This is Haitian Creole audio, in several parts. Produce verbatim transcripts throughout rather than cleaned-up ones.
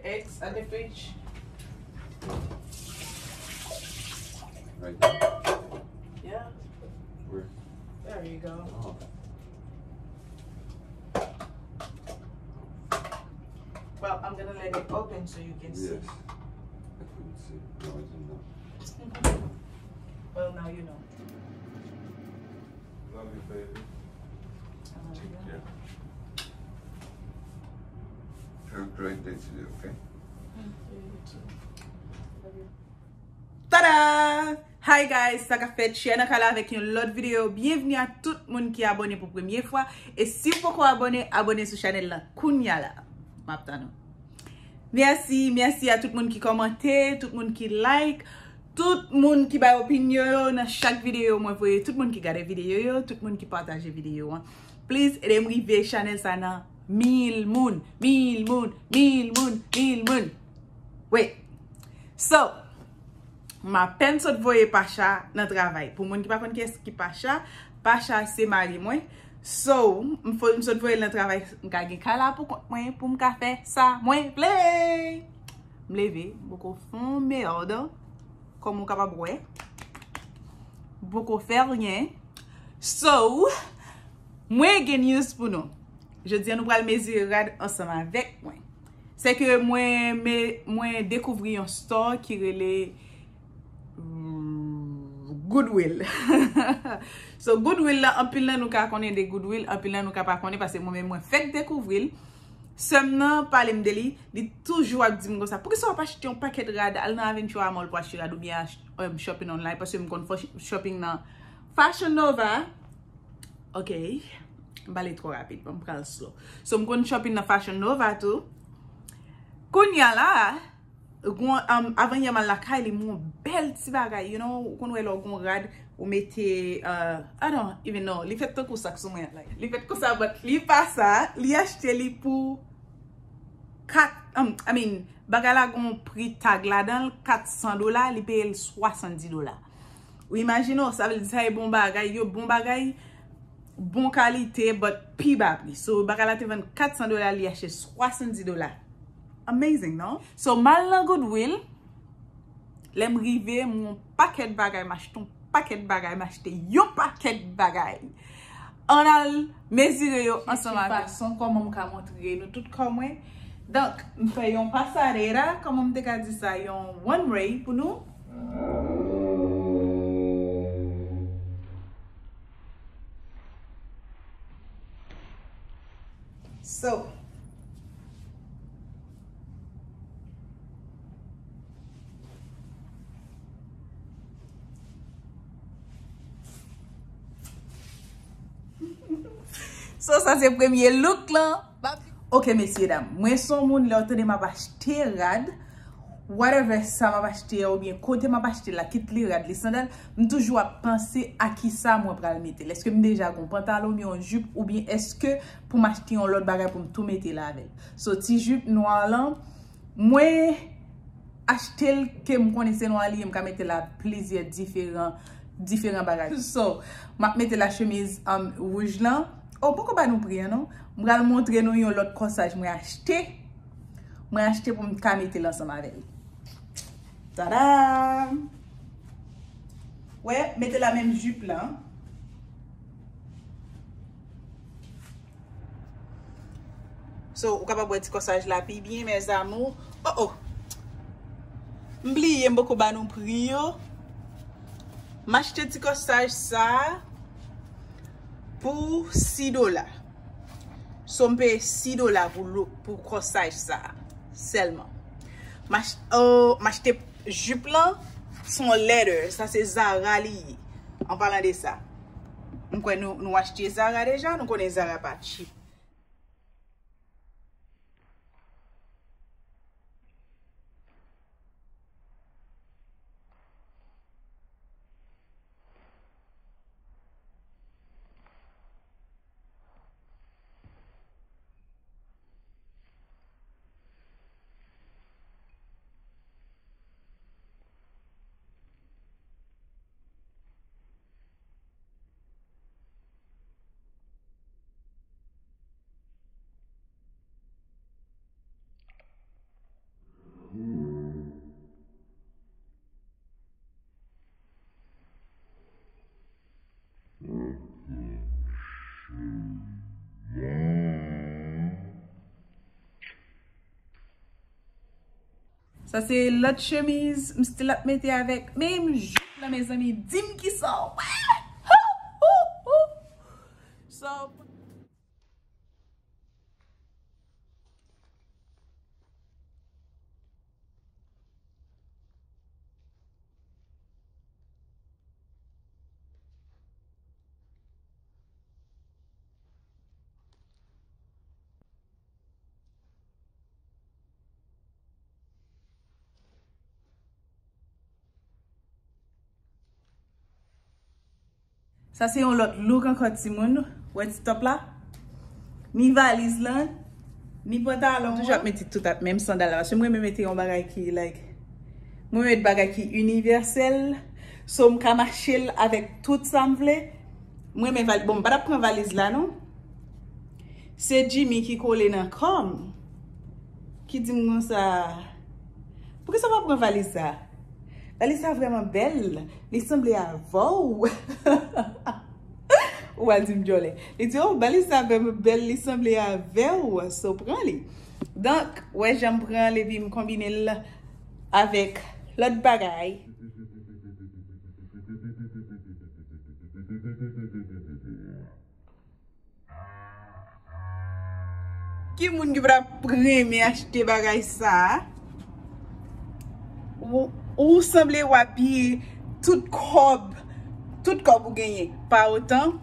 Eggs at the fridge. Right there. Yeah. Where? There you go. Oh. Well, I'm gonna let it open so you can see. Yes. I couldn't see. No, it's not. Well, now you know. Love you, baby. I love you. Yeah. Have a great day today, okay? Mm, you too. Love you. Tada! Hi guys, sa k ap fèt? Share nan kay la avèk yon lòt videyo. Byenvni a tout moun ki abòne pou premye fwa. E si w poko abòne, abòne sou chanèl la kounya la. M ap tann ou. Mèsi, mèsi a tout moun ki kòmante, tout moun ki like, tout moun ki bay opinyon yo nan chak videyo mwen voye, tout moun ki gade videyo yo, tout moun ki pataje videyo an. Please, ede m rive chanèl sa nan mil moun, mil moun, mil moun, mil moun. Wait. So, m apèn sot voye Pacha nan travay. Pou moun ki pa konn kiyès ki Pacha, Pacha se mari mwen. So, m fo, m sot voye l nan travay, m ka gen kay la pou kont mwen, pou m ka fè sa mwen vle. M leve, m poko fè yon mèd, kòm ou kapab wè. M poko fè ryen. So, mwen gen news pou nou. Jodi a nou pral mezire rad ansanm avèk mwen. Se ke mwen, me, mwen dekouvri yon store ki rele mm, Goodwill. So Goodwill la, anpil nan nou ka konnen de Goodwill, anpil nan nou ka pa konnen paske mwen menm mwen fèk dekouvri l. Sè m nan pale m de li, li toujou ap di m konsa, poukisa w ap achte yon pakèt rad, al nan Aventura Mall pou achte rad oubyen ach- um, shopping online, paske m konn fò- shopping nan Fashion Nova. Ok, m pale twò rapid, ban m pran l slow. So m konn shopping nan Fashion Nova tou. Kounya la, gon, um, avan yè m al lakay li, m wè yon bèl ti bagay, you know, ou konn wè lè w gon rad, ou mete, uh, I don't even know, li fèt tankou sa k sou mwen an, like, li fèt konsa, but li pa sa, li achte li pou kat, um, I mean, bagay la gon pri tag ladan l, kat san dola, li peye l swasanndis dola. Ou imajine w, sa vle di sa e bon bagay, yo bon bagay, bon kalite, but pi ba pri. So, bagay la te vann kat san dola, li achte swasanndis dola. Amazing, non? So, m al nan Goodwill, lè m rive, m wè yon pakèt bagay, m achte yon pakèt bagay, m achte yon pakèt bagay. Ann al mezire yo ansanm avèk. Fason kòman m ka montre nou tout kò mwen. Donk, m fè yon pasarela, kòman m te ka di sa, yon one way pou nou. So, so sa se premye look lan. Ok, mesye dam, mwen se yon moun lè w tande m ap achte rad, whatever sa m ap achte a oubyen kote m ap achte l la, kit li rad, li sandal, m toujou ap panse a kisa mwen pral mete l. Èske m deja gon pantalon oubyen yon jip oubyen èske pou m achte yon lòt bagay pou m tou mete l avè l. So, ti jip nwa lan, mwen achte l ke m konnen se nwa li ye, m ka mete l a plizyè diferan, diferan bagay. So, m ap mete la chemiz um, wouj lan. Oh, poko ba nou pri an non. M pral montre nou yon lòt kòsaj mwen achte. Mwen achte pou m ka mete l ansanm avè l. Tada! Wè, mete la menm jip lan. So, ou kapab wè ti kòsaj la pi byen, mes amours. Oh, oh! M bliye, m poko ba nou pri yo. M achte ti kòsaj sa a pou sis dola. So, m peye sis dola pou lo- pou kòsaj sa a sèlman. M ach- oh, m achte jip lan, se yon leather. Sa se Zara li ye. An palan de sa, m kwè nou, nou achte Zara deja, nou konnen Zara pa cheap. Sa se lòt chemiz m still ap mete avèk menm jup lan, mezanmi. Di m kisa w wè. Hou, hou, hou. So, Sa se yon lòt look ankò, timoun. Wè ti top la? Ni valiz lan, ni pantalon an. Toujou ap mete tout ak menm sandal la, paske mwen renmen mete yon bagay ki, like, mwen renmen met bagay ki inivèsèl. So, m ka mache l avèk tout sa m vle. Mwen renmen valiz. Bon, m pa t ap pran valiz la, non. Se Jimmy ki kole nan kò m, ki di m konsa, "Poukisa w pa pran valiz sa? Valiz sa vrèman bèl, li sanble avè w." Ou a di m djòlè. Li di, "Oh, valiz sa vrèman bèl, li sanble avè w, so pran li." Donk, wè jan m pran l epi m konbine l avèk lòt bagay. Ki moun ki pa t ap renmen achte bagay sa a? Ou, ou sanble w abiye tout kòb, tout kòb ou genyen. Pa otan,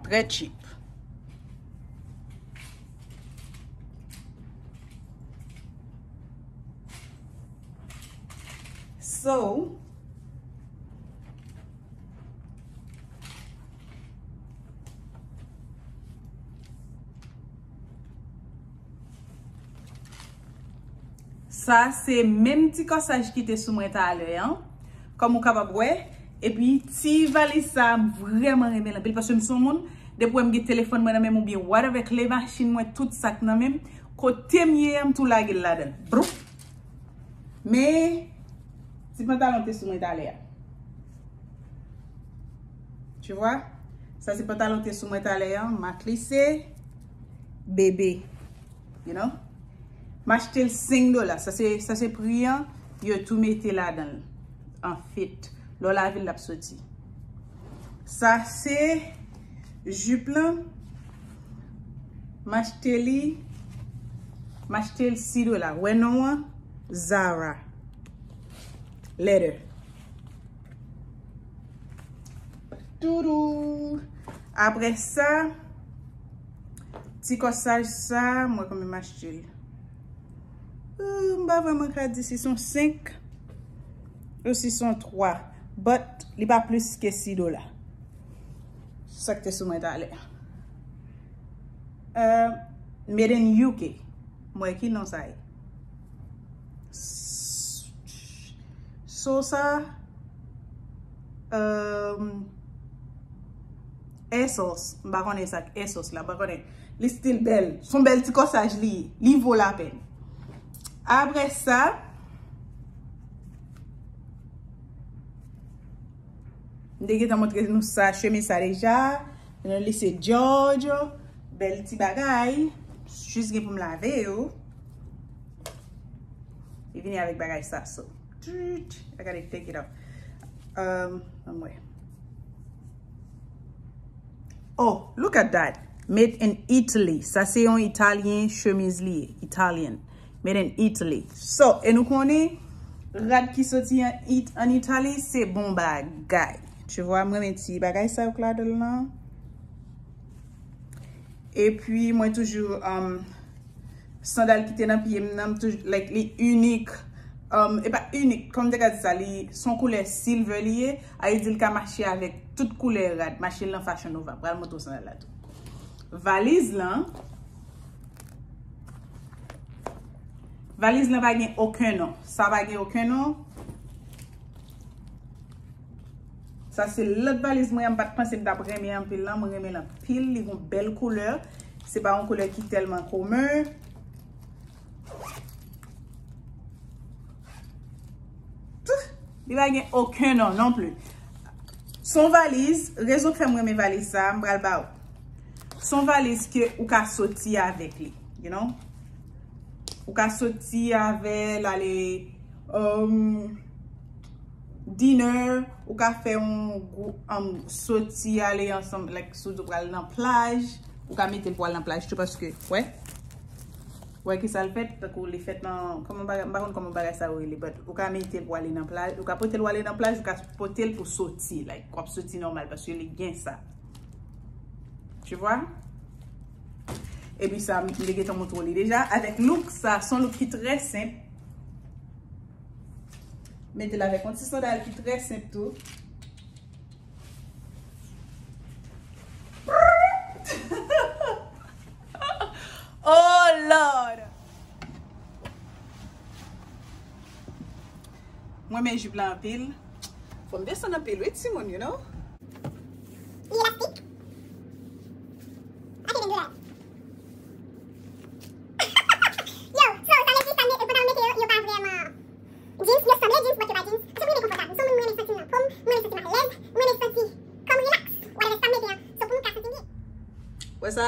trè cheap. So, sa se menm ti kòsaj ki te sou mwen talè an, kòm ou kapab wè. Epi ti valiz sa a, m vrèman renmen l anpil, paske m se yon moun, depi w wè m gen telefòn mwen nan men m oubyen whatever, kle machin mwen, tout sa k nan men m, kote m ye a, m tou lage l ladan l. Broup! Men, ti pantalon te sou mwen talè a. Tu vois? Sa se pantalon te sou mwen talè a, m a klise, bebe. You know? M achte l senk dola. Sa se, sa se pri an, yo tou mete ladan l. An fèt, lè w lave l, l ap soti. Sa se jip lan. M achte li, m achte l sis dola. Wè non an? Zara. Leather. Doudou. Apre sa, ti kòsaj sa, mwen konbyen m achte l. Euh, m pa vrèman ka di si se yon senk ou si se yon twa. But, li pa plis ke sis dola. Sa k te sou mwen talè. Euh, made in U K. M wè ki non sa ye. So sa, euh, Asos. M pa konnen sa k Asos la, m pa konnen. Li still bèl. Se yon bèl ti kòsaj li ye. Li vo lapèn. Apre sa, m te gentan montre nou sa, chemiz sa deja. Li se Giorgio. Bèl ti bagay. Jis gen pou m lave yo. Li vini avèk bagay sa, so. Tut, I gotta take it off. Um, anmwe. Oh, look at that. Made in Italy. Sa se yon Italyen chemiz li ye. Italian. Made in Italy. So, e nou konnen rad ki soti an It-, an Itali, se bon bagay. Tu vois, mwen renmen ti bagay sa yo k ladan l lan. Epi, mwen toujou, um, sandal ki te nan pye m nan, m toujou, like, li inik. Um, e pa inik, kòman m te ka di sa, li se yon koulè silver li ye, a vle di l ka mache avèk tout koulè rad, m achte l nan Fashion Nova, pral montre w sandal la tou. Valiz lan, valiz lan pa gen okenn non, sa pa gen okenn non. Sa se lòt valiz mwen an, m pa t panse m t ap renmen anpil lan. Mwen renmen l anpil, li gon bèl koulè. Se pa yon koulè ki tèlman komen. Li pa gen okenn non non pli. Se yon valiz, rezon k fè m renmen valiz sa, m pral ba ou. Se yon valiz ke ou ka soti avèk li, you know? Ou ka soti avè l ale um, dinner, ou ka fè yon gwo um, soti ale ansanm, like, si w pral nan plaj, ou ka mete l pou al nan plaj tou paske, wè. Wè ki sa l fèt, tankou li fèt nan, kòman bagay, m pa konn kòman bagay sa yo rele, but ou ka mete l pou ale nan plaj, ou ka pote l pou ale nan plaj, ou ka pote l pou soti, like, w ap soti nòmal paske li gen sa. Tu vois? Epi sa, m te gentan montre w li deja. Avèk look sa, se yon look ki trè senp. Mete l avèk yon ti sandal ki trè senp tou. Oh Lord! Mwen renmen jip la anpil. Fò m desann anpil, wi, timoun, you know? Li elastik. Achte vennde dola. Yo, so, sa vle di sa, pandan w mete yo, yo pa vrèman jeans, yo sanble jeans, but yo pa jeans. Se pou m konfòtab. So, mwen, mwen renmen santi m nan po m, mwen renmen santi m alèz, mwen renmen santi kò m relax. Whatever sa m mete an. So, pou m ka santi m byen. Wè sa?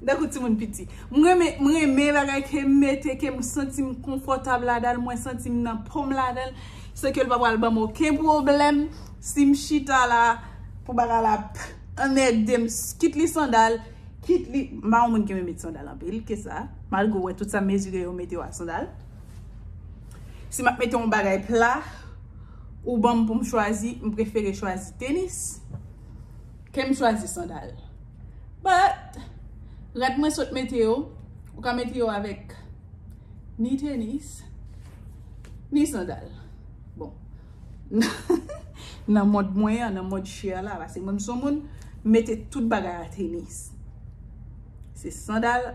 Tankou timoun piti. Mwen renmen, mwen renmen bagay ke m mete, ke m santi m konfòtab ladan l, mwen santi m nan po m ladan l. Se ke l pa pral ban m okenn pwoblèm si m chita la pou bagay la ap anmède m, kit li sandal, kit li, m pa yon moun ki renmen met sandal anpil, ke sa, malgre w wè tout sa m mezire yo mete yo a sandal. Si m ap mete yon bagay pla, ou ban m pou m chwazi, m prefere chwazi tenis ke m chwazi sandal. But, rad mwen sot mete yo, ou ka mete yo avèk ni tenis, ni sandal. Bon. Nan mòd mwen an, nan mòd chè la, paske mwen m son moun, m mete tout bagay a tenis. Se sandal,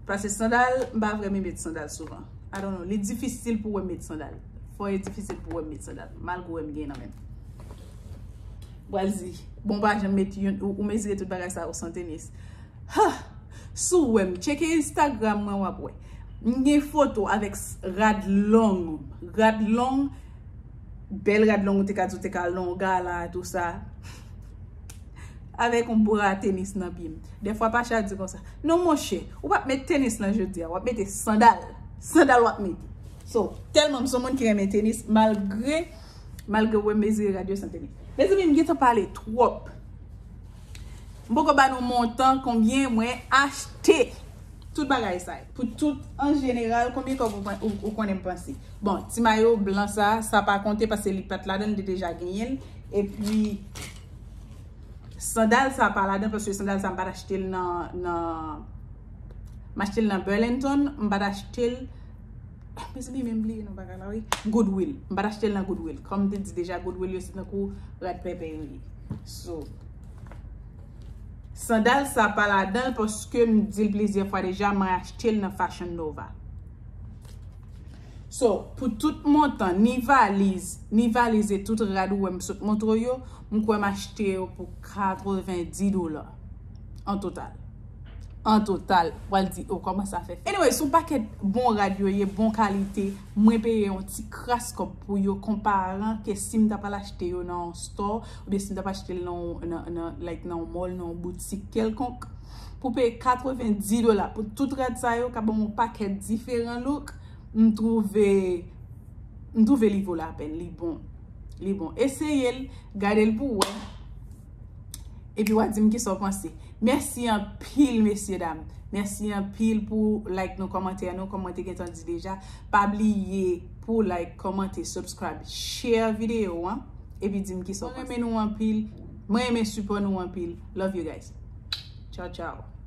paske sandal, m pa vrèman met sandal souvan. I don't know, li difisil pou wè m met sandal. Fò e difisil pou wè m met sandal, malgre wè m gen nan men m. Bwal di, bon, pa janm met yon, ou, ou mezire tout bagay sa ou san tenis. Ha! Si w wè m, tcheke Instagram mwen, w ap wè. M gen foto avèk s- rad long. Rad long, bèl rad long, ou te ka di ou te ka al nan yon gala, tou sa. Avèk yon bra tenis nan pye m. Dèfwa Pacha di konsa, non, monchè, ou p ap met tenis lan jodi a, w ap mete sandal. Sandal w ap mete. So, tèlman m se yon moun ki renmen tenis, malgre, malgre w wè m mezire rad yo san tenis. Mezanmi, m gentan pale twòp. M poko ba nou montan konbyen mwen achte tout bagay sa yo. Pou tout an jeneral, konbyen kòb ou, ou, ou konnen m panse? Bon, ti mayo blan sa, sa pa konte paske li pa t ladan, li te deja genyen l. Epi, sandal sa pa ladan paske sandal sa m pa t achte l nan, nan, m achte l nan Burlington, m pa t achte l Mezanmi, men m bliye non bagay la, wi. Goodwill. M pa t achte l nan Goodwill. Kòm m te di deja, Goodwill yo se tankou rad pèpè yo ye. So, sandal sa pa ladan l paske m di l plizyè fwa deja, mwen achte l nan Fashion Nova. So, pou tout montan, ni valiz, ni valiz e tout rad ou wè m sot montre w yo, m kwè m achte yo pou katrevenndis dola. An total. An total, w al di, oh, kòman sa fè? Anyway, se yon pakèt bon rad yo ye, bon kalite. Mwen peye yon ti kras kòb pou yo konparan ke si m ta pral achte yo nan yon store, oubyen si m ta pral achte l nan, nan, nan, like, nan yon mall, nan yon boutik kèlkonk. Pou peye katrevenndis dola pou tout rad sa yo, ka ban m yon pakèt diferan look, m twouve, m twouve li vo lapèn, li bon. Li bon. Eseye l, gade l pou w wè. Epi w a di m kisa w panse. Mèsi anpil, mesye dam. Mèsi anpil pou like nou, kòmantè nou, kòm mwen te gentan di deja. Pa bliye pou like, kòmante, subscribe, share videyo an. Epi di m kisa w panse. Mwen renmen nou anpil. Mwen renmen sipò nou anpil. Love you guys. Ciao, ciao.